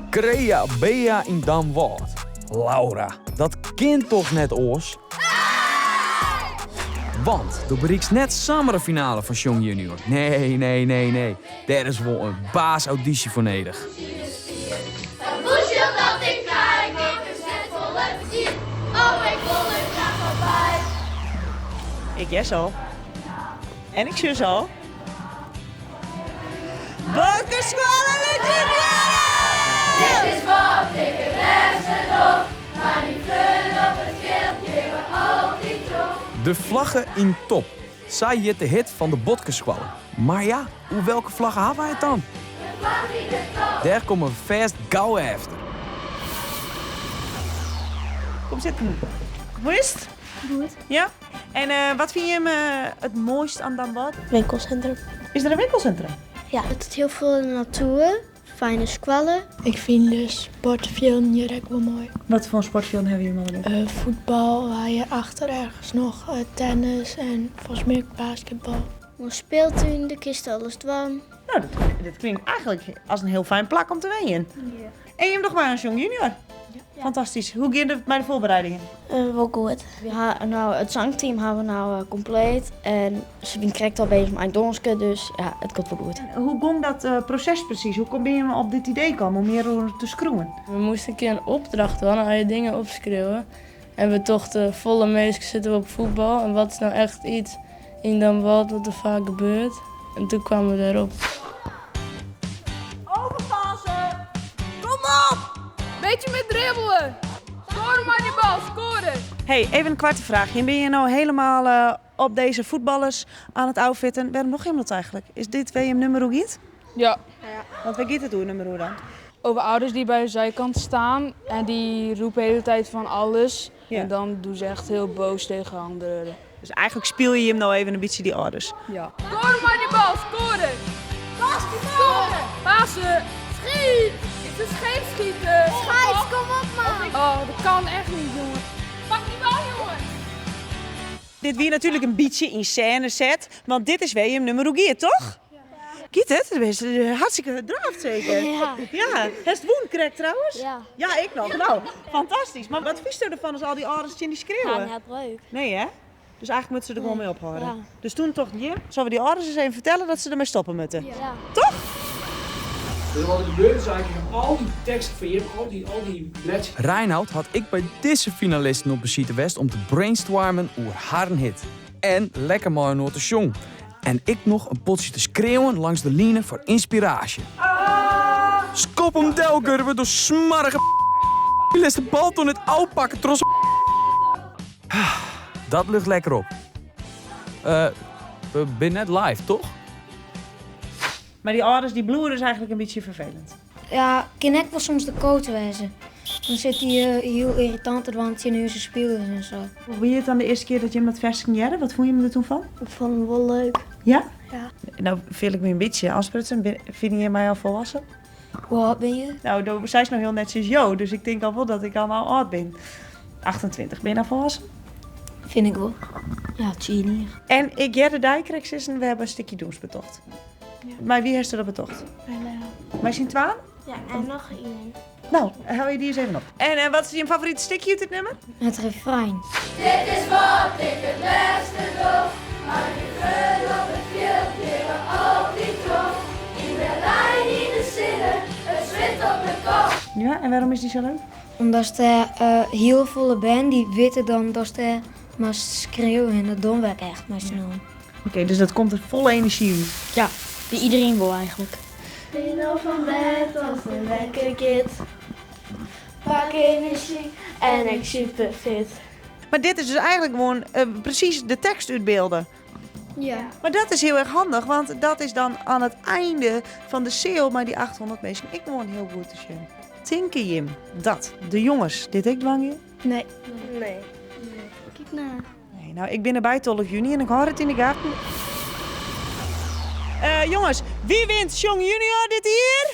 Crea Bea yn Damwâld. Laura, dat kin toch net oars? Want do berikst net samar de finale fan Sjong Junior. Nee, nee, nee, nee. Dêr is wol in baas audysje foar nedich. Ik hear al. En ik sjoch al. Bokkeskoalle Dit is wat ik it leafste doch, mei myn freonen op it fjild gean we altyd troch. De flagge yn top. Sa hjit de hit fan de Botkeskoalle. Mar ja, oer welke flagge ha wy it dan? Dêr komme we fêst gau efter. Kom sitten. Hoe is it? Goed. Ja? En eh, wat fine jim it moaist oan Damwâld? Winkelsintrum. Is der in winkelsintrum? Ja, it is hiel folle natuer, fijne skoalle. Ik fyn de sportfjilden hjir ek wol moai. Wat foar sportfjilden hawwe jim allegear? Fuotbal, we ha hjir achter ergens noch tennis en folgens my ek basketbal. In speeltún, dêr kinst alles dwaan. Nou, dat, dat klinkt eigenlijk as in hiel fijn plak om te wenjen. Ja. En jim dogge mei oan Sjong Junior. Fantastysk. Hoe giet it mei de foarbereidingen? Wol goed. We ha no it sangteam ha we no kompleet en se binne krekt al bezich mei it dânske, dus ja, it komt wol goed. Hoe gong dat proses presys? Hoe binne jim op dit idee kommen om hjiroer te skriuwen? We moasten in kear in opdracht dwaan, al je dingen opskriuwe. En we tochten, folle minsken sitte op fuotbal en wat is no echt yts yn Damwâld wat der faak gebeurt? En toen kwamen we dêrop. Overpassen! Kom op! Beetje met dribbelen! Score mei die bal, score! Hey, even in koarte fraach. Jim binne hjir no helemaal eh, op dizze fuotballers oan it ôffitten. Wêrom dogge jim dat eigentlik? Is dit wêr jim nummer oer giet? Ja. Want wêr giet it oer nummer oer dan? Over ouders die bij de zijkant staan en die roepen de hele tijd van alles. Ja. En dan doen ze echt heel boos tegen anderen. Dus eigentlik spylje jim no even in bytsje dy âlders. Ja. Score mei die bal, score! Score! Passen! Schiet! Het is scheef schieten! Scheids, kom op man! Oh, dat kan echt niet, jongen. Pak die bal, jongen! Dit wie natuerlik in bytsje yn sêne set, want dit is wêr jim nummer oer giet, toch? Giet it? Do bist hartstikke draafd seker? Ja. Ja. Hast wûn krekt trouwens? Ja. Ja, ik noch. No, fantastysk. Mar wat fynsto derfan as al dy âlders tsjin dy skreauwe? Ja, net leuk. Nee hè? Dus eigentlik moatte se der gewoan mei ophâlde. Ja. Dus toen tochten jim, sille we dy âlders ris even fertelle dat se dermei stoppe moatte? Ja. Toch? Dus wat der gebeurd is eigentlik, ik ha al dy teksten fan jim, al dy, al dy bledsjes. Reinout hat ek by dizze finalisten op besite west om te brainstormen oer harren hit. En lekker mei-inoar te sjongen. En ek noch in potsje te skreauwen langs de line foar ynspiraasje. Skop him del, Gurbe, do smoarge Litst de bal toch net ôfpakke troch Dat lucht lekker op. Eh, we binne net live, toch? Mar dy âlders dy bliuwe dus eigentlik in bytsje ferfelend. Ja, kin ek wol soms de coach wêze. Dan sit hy hiel yrritant te dwaan tsjin ús spilers en sa. Hoe wie it dan de earste kear dat jim dat fersken hearden? Wat fûn jim der toen fan? Ik fûn it wol leuk. Ja? Ja. No fiel ik my in bytsje oansprutsen. Fine jim my al folwassen? Hoe âld bin je? No, do seist no hiel netsjes jo, dus ik tink al wol dat ik al no âld bin. 28, bin je no folwassen? Fyn ik wol. Ja, tsien jier. En ik hearde dy krekt sizzen, we hawwe in stikje dûns betocht. Ja. Mei wie hast dat betocht? Mei Leo. Mei syn twaen? Ja, en noch ien. No, helje dy ris even op. En, en wat is jim favorite stikje út dit nummer? It refrein. Dit is wat ik it leafste doch, mei myn freonen op it fjild gean we altyd troch. Yn de rein, yn de sinne, it swit op de kop. Ja, en wêrom is dy sa leuk? Omdat der hiel folle bern dy witte dan datst dêr moatst skreauwe en dat dogge we ek echt mei syn allen. Oké, dus dat komt der folle enerzjy út. Ja, by iderien wol eigentlik. Bin al fan bêd as de wekker giet. Pak enerzjy en ik super fit. Mar dit is dus eigentlik gewoan presys de tekst útbylde. Ja. Mar dat is hiel erch handich, want dat is dan oan it einde fan de seal mei dy 800 minsken ek gewoan hiel goed te sjen. Tinke jim dat de jonges dit ek dwaan gean? Nee. Nee. Kyk nei. Nee, no, ik bin derby 12 juny en ik hâld it yn de gaten. Jonges, wie wint Sjong Junior dit jier?